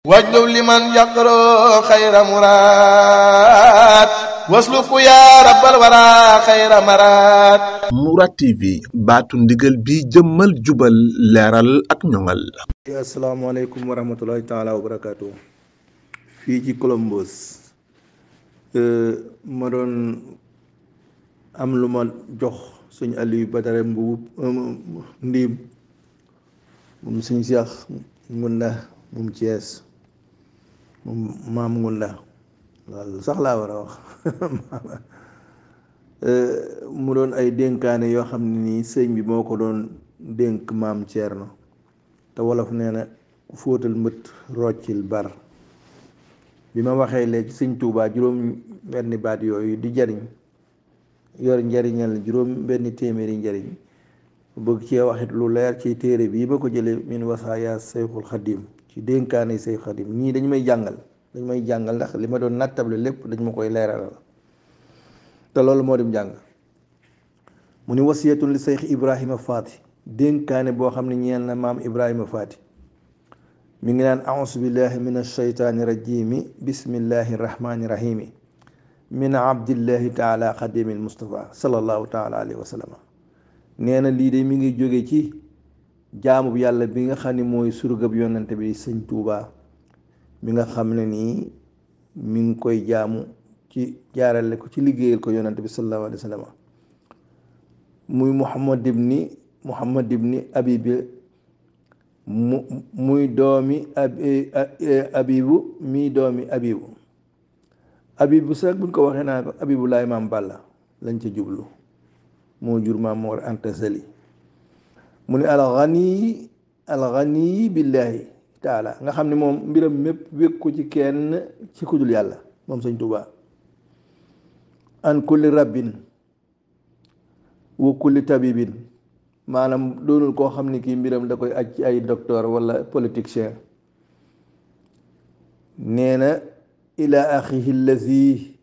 واجلب لمن يقرأ خير مراد واسلك يا رب الورى خير مراد. Mourad TV baatu ndigal bi jëmmal jubal leeral ak ñoŋal. asalaamaaleykum wa rahmatulahi taala wa barakaatu. fii ci Colombos ma doon am lu ma jox suñ Aliou Badara Mbuub Ndiim moom suñ Seex Ngunda moom Thiès moom maam Ngunda loolu sax laa war a wax mu doon ay dénkaane yoo xam ne nii sëñ bi moo ko doon dénk maam Thierno te wolof nee na fóotal mbët roccil bar. bi ma waxee léegi sëñ Tuubaa juróom benni baat yooyu di jariñ yor njariñal juróom benni téeméeri njariñ bëgg cee waxit lu leer ci téere bii ba ko jëlee min wasaaya Seyxul Xadim ci dénkaane Seyxul Xadim ñii dañ may jàngal ndax li ma doon nattable lépp dañ ma koy leeralal te loolu moo dem jàng mu ni wasiyatun li Seyx Ibrahima Faati dénkaane boo xam ne ñeel na maam Ibrahima Faati mi ngi naan auzu billahi min ashaytaani rajimi bismillahi rahmani rahimi min abdillahi taala xadimil Mustafa sallallahu taala alayhi wa sallam. nee na lii de mi ngi jóge ci jaamu yàlla bi nga xam ne mooy surgab yonante bi sëñ Tuubaa mi nga xam ne nii mi ngi koy jaamu ci jaarale ko ci liggéeyal ko yonante bi sallallahu alayhi wa sallam muy Muhammad ibni Abibi muy doomi Abibu mi doomi Abibu sax buñ ko waxee naa ko Abibu laay maam Balla lañ ca jublu moo jur maam Mor Anta Sali mu ne alxani billaahi taala nga xam ne moom mbiram mépp wékku ci kenn ci kudul yàlla moom sëñ Tuubaa an kulli rabbin wa kulli tabibin maanaam doonul koo xam ne kii mbiram da koy aj ci ay docteur wala politicien. nee na ila axihi lazi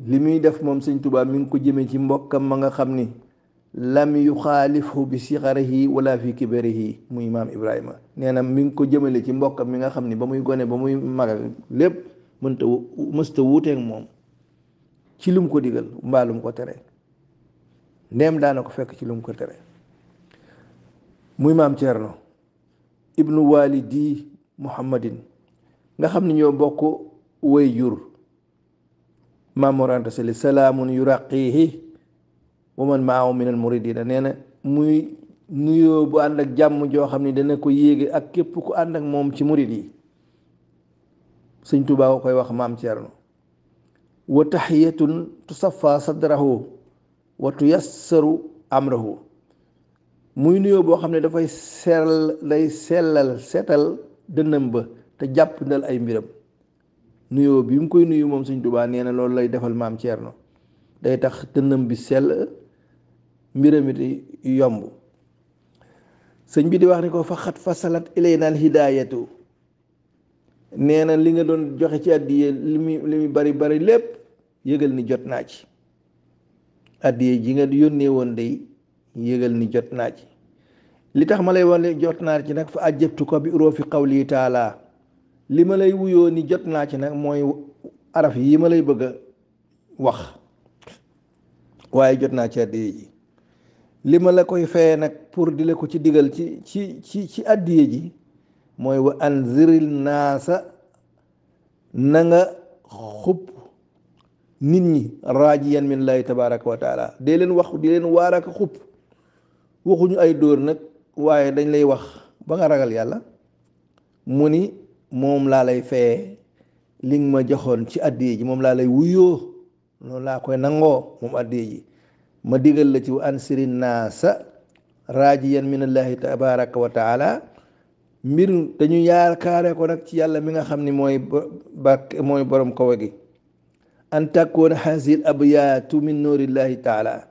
li muy def moom sëñ Tuubaa mi ngi ko jëme ci mbokkam ma nga xam ni lam yuxaalifhu bi sixarihi wala fi kibarihi muy maam Ibrahima. nee na mi ngi ko jëmale ci mbokkam mi nga xam ni ba muy gone ba muy mag lépp mësta wuuteek moom ci lum ko digal mbaa lum ko tere ndéem daana ko fekk ci lum ko tere. muy maam Thierno ibnu walidi muhammadin nga xam ne ñoo bokk way jur maam Mor Anta Sali salaamun yuraqihi wa man maahu min al muridina. nee na muy nuyoo bu ànd ak jàmm joo xam ne dana ko yéege ak képp ku ànd ak moom ci murid yi. sëñ Tuubaa ko koy wax maam Thierno. wa taxiyatun tusaffa sadrahu wa tuyassaru amrahu. muy nuyoo boo xam ne dafay sellal setal dënnam ba te jàpp ndal ay mbiram. nuyoo bi mu koy nuyu moom sëñ Tuubaa nee na loolu lay defal maam Thierno day tax dënnam bi sell mbiram it yomb. sëñ bi di wax ni ko faxat fasalat ilayna al hidaayatu. nee na li nga doon joxe ci àddiye li muy bari bari lépp yëgal ni jot naa ci. àddiye ji nga yónnee woon day yëgal ni jot naa ci. li tax ma lay wane jot naa ci nag fa ajjabtu ko bi uroofi qawli taala. li ma lay wuyoo ni jot naa ci nag mooy araf yi ma lay bëgg a wax waaye jot naa ci àddiye ji. li ma la koy feye nag pour di la ko ci digal ci àddiye ji mooy wa anziril naasa na nga xub nit ñi raajiyan min laahi tabaraka wa taala. dee leen wax di leen waaraka xub waxuñu ay dóor nag waaye dañ lay wax ba nga ragal yàlla. mu ni moom laa lay feye li nga ma joxoon ci àddiye ji moom laa lay wuyoo noonu laa koy nangoo moom àddiye ji. ma digal la ci wa ansiri naasa raajiyan min allaahi tabaraka wa taala mbir dañu yaakaare ko nag ci yàlla mi nga xam ni mooy borom kawe gi. an takkoon hasil abyaatu min nuurillahi taala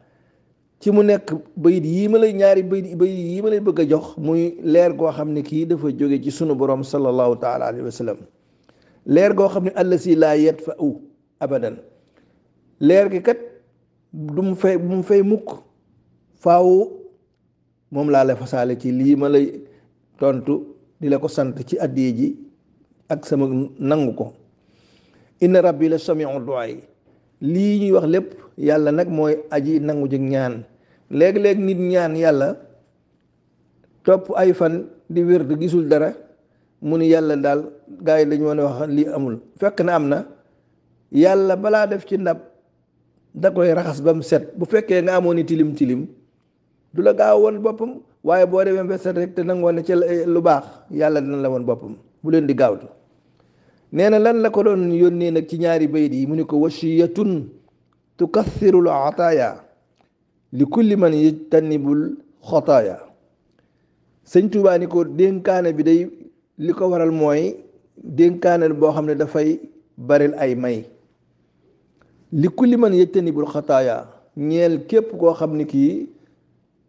ci mu nekk bayit yii ma lay ñaari bayit yii ma lay bëgg a jox muy leer goo xam ne kii dafa jóge ci sunu borom sallallahu taala alayhi wa sallam. leer goo xam ne allasi laa yatfa'u abadan. leer gi kat bu mu fay mukk faaw moom laa la fasaale ci lii ma lay tontu di la ko sant ci addiye ji ak sama nangu ko. inna rabbi la samiu du'a lii ñuy wax lépp yàlla nag mooy aji nangu jëg ñaan. léeg-léeg nit ñaan yàlla topp ay fan di wér di gisul dara mu ni yàlla daal gars yi dañu woon wax lii amul, fekk na am na. yàlla balaa def ci ndab da koy raxas ba mu set. bu fekkee nga amoon ni tilim tilim du la gaaw woon boppam, waaye boo demee ba set rek te nangoo ne ci lu baax yàlla dina la woon boppam. bu leen di gaawtu. nee na lan la ko doon yónnee nag ci ñaari bayit yi mu ni ko wasiyatun tukathirul ataaya li kulli man yajtanibul xotaaya. sëñ Tuubaa ni ko dénkaane bi day li ko waral mooy dénkaane boo xam ne dafay baril ay may. li kulli man yajtanibul xotaaya ñeel képp koo xam ni kii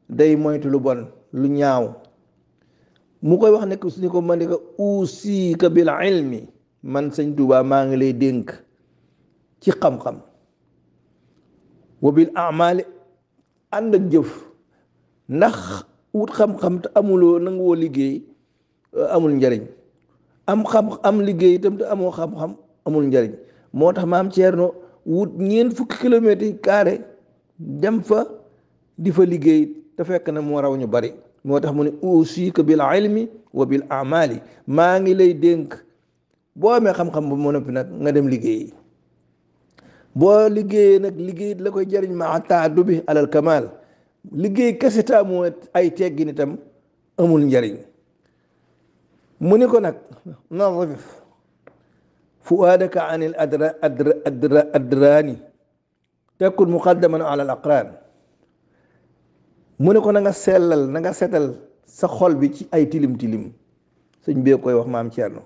day moytu lu bon lu ñaaw. mu koy wax nekk su ni ko man di ko usiika bil ilmi, man sëñ Tuubaa maa ngi lay dénk ci xam-xam. wa bil amali ànd ak jëf, ndax wut xam-xam te amuloo nanguwoo liggéey amul njariñ. am liggéey itam te amoo xam-xam amul njariñ. moo tax maam Ceerno wut 4 fukki kilomètres yi carré dem fa di fa liggéey te fekk na moo raw ñu bari. moo tax mu ne usiika bil ilmi wa bil amali, maa ngi lay dénk boo amee xam-xam ba mu noppi nag nga dem liggéey. boo liggéeyee nag liggéey la koy jariñ ma taadubi alal kamal. liggéey kese ta amoo ay teggin itam amul njariñ. mu ni ko nag nadif fuaadaka anil adraani takun muqaddaman ala al aqraan. mu ne ko na nga sellal na nga setal sa xol bi ci ay tilim tilim. sëñ bee koy wax maam Thierno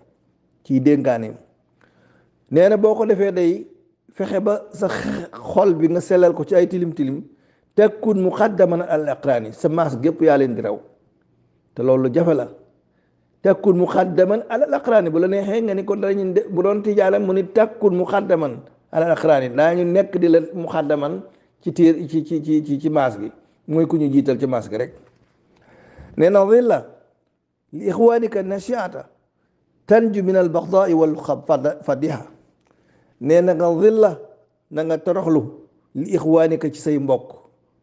ciy dénkaaneem. nee na boo ko defee day fexe ba sa xol bi nga sellal ko ci ay tilim tilim takkun muqaddaman al aqraani, sa maas gépp yaa leen di raw. te loolu jafe la. takkun muqaddaman al aqraani, bu la neexee nga ni ko dañu bu doon tijaala mu ni takkun muqaddaman al aqraani, daañu nekk di la muqaddaman ci téer ci maas gi, mooy ku ñu jiital ci maas gi rek. nee na dhilla li ixwanika nasiata tanju min al baxdaai wal fadiha. nee na nga dhilla na nga toroxlu li ixwanika ci say mbokk,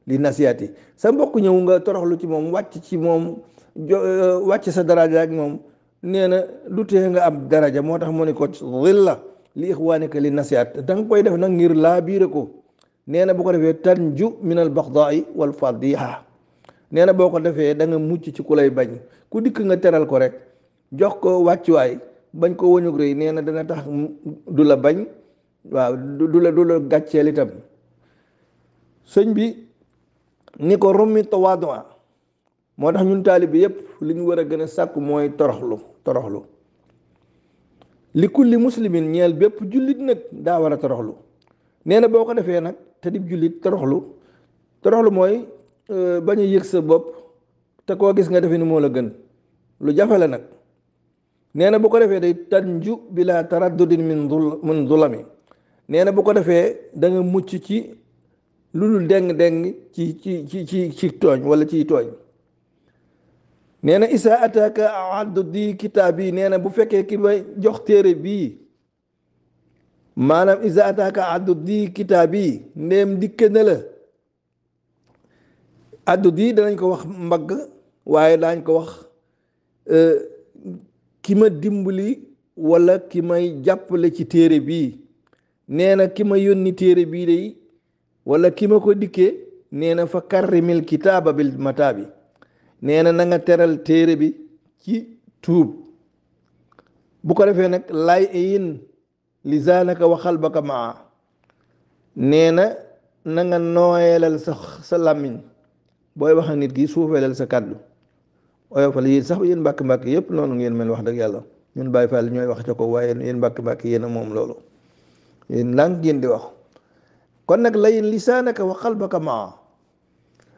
li nasiati sa mbokk ñëw nga toroxlu ci moom wàcc ci moom wàcc sa daraja ak moom. nee na du tee nga am daraja. moo tax mu ne ko dhilla li ixwanika li nasiat, da nga koy def nag ngir laa biire ko. nee na bu ko defee tanju min al baxdaai wal fadiha. nee na boo ko defee da nga mucc ci ku lay bañ. ku dikk nga teral ko rek jox ko wàccuwaay bañ ko wëñug rëy, nee na dana tax du la bañ. waaw du la gàcceel itam. sëñ bi ni ko rummi tawaadua. moo tax ñun taalibe yépp li ñu war a gën a sàkku mooy toroxlu. li kulli muslimin ñeel bépp jullit nag daa war a toroxlu. nee na boo ko defee nag te dib jullit toroxlu mooy bañ a yëg sa bopp te koo gis nga defe ni moo la gën. lu jafe la nag. nee na bu ko defee day tanju bila taraddudin min zulami. nee na bu ko defee da nga mucc ci lu dul deng ci tooñ wala ciy tooñ. nee na isa ataka addu di kitaab yi. nee na bu fekkee ki may jox téere bii, maanaam isa ataka addu di kitaab yi, ndéem dikke na la. addu di danañ ko wax mbagg, waaye daañ ko wax ki ma dimbali wala ki may jàppale ci téere bii. nee na ki ma yónni téere bii day wala ki ma ko dikkee, nee na fa karrimil kitaaba bil mataabi. nee na nga teral téere bi ci tuub. bu ko defee nag lay yin lisaanaka wa xalbaka maa. nee na nga nooyelal sa làmmiñ booy wax nit ki, suufeelal sa kàddu. oyofal yéen sax yéen mbàkk yépp noonu ngeen mel, wax dëgg yàlla. ñun Baay Faal ñooy wax ca ko, waaye yéen mbàkk yéen a moom loolu. yéen lànk ngeen di wax. kon nag layin lisaanaka wa xalbaka maa.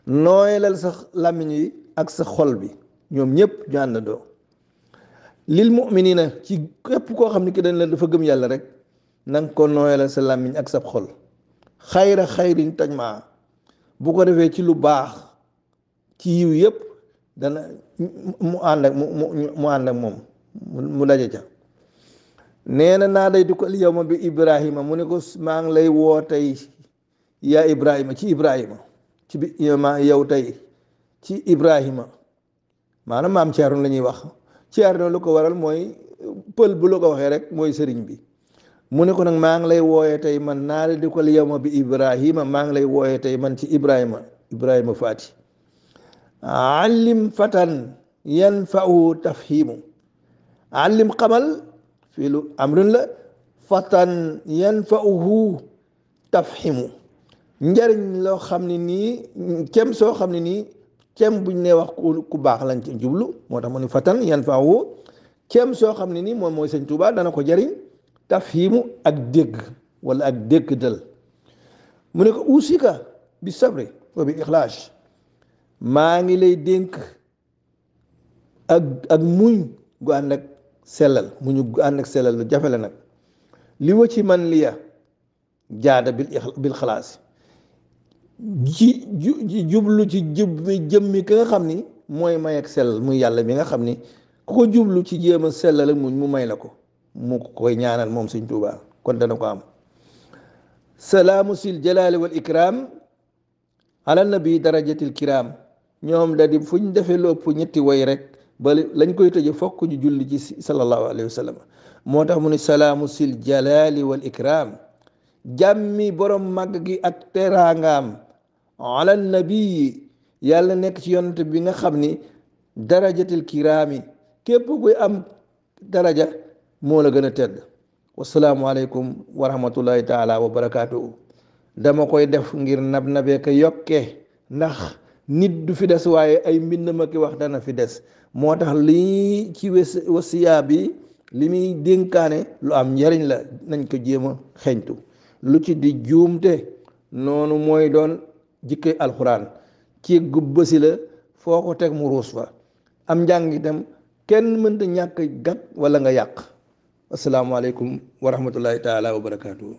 nooyelal sa làmmiñ yi ak sa xol bi, ñoom ñëpp ñu àndandoo. lil mu'minina ci képp koo xam ne ki dañ la dafa gëm yàlla rek, na nga ko nooyalal sa làmmiñ ak sa xol. xayra xayrin tajmaa. bu ko defee ci lu baax ci yiw yëpp dana mu ànd ak moom mu daje ca. nee na naa day dukkal yawma bi Ibrahima mu ne ko maa ngi lay woo tey yaa Ibrahima ci Ibrahima ci bi yow tey ci Ibrahima maanaam maam Thierno la ñuy wax Thierno lu ko waral mooy pël bu la ko waxee rek mooy sëriñ bi mu ne ko nag maa ngi lay wooyee tey man naa la dukkal yawma bi Ibrahima maa ngi lay wooyee tey man ci Ibrahima Faati allim fatan yanfa'u tafhimu allim xamal fii lu amrun la fatan yanfa'uhu tafhimu njariñ loo xam ne nii kem soo xam ne nii kem buñ ne wax ku baax lañ ci jublu moo tax mu ne fatan yanfa'uhu kem soo xam ne nii moom mooy sëñ Tuubaa dana ko jariñ tafhimu ak dégg wala ak dégg dal mu ne ko usika bi sabri wa bi ixlaas maa ngi lay dénk ak muñ gu ànd ak sellal muñu gu ànd ak sellal lu jafe la nag li wa ci man liya jaada bil xalaas ji jublu ci jëmmi ki nga xam ni mooy may ak sellal muy yàlla mi nga xam ni ku ko jublu ci jéem a sellal ak muñ mu may la ko mu koy ñaanal moom Sëñ Tuubaa kon dana ko am salaamu sil jalaali wal ikram ala nabi darajatil kiram ñoom da di fu ñu defee lopp ñetti way rek ba lañ koy tëje fokk ñu julli ci sallallahu alayhi wa sallam moo tax mu ne salaamu sil jalaali wal ikram jàmmi borom màgg gi ak teraangaam ala nabi yàlla nekk ci yonent bi nga xam ni darajatil kiraami képp kuy am daraja moo la gën a tedd wasalaamu aleykum wa rahmatullahi taala wa barakaatuhu dama koy def ngir nabee ko yokke ndax nit du fi des waaye ay mbind ma ki wax dana fi des moo tax lii ci wasiya bi li muy dénkaane lu am njariñ la nañ ko jéem a xeñtu lu ci di juumte noonu mooy doon jikke alxuraan ci gubbasi la foo ko teg mu ruus fa am njàng itam kenn mënta ñàkk gàtt wala nga yàq asalaamaaleykum wa rahmatullahi taala wa barakaatu.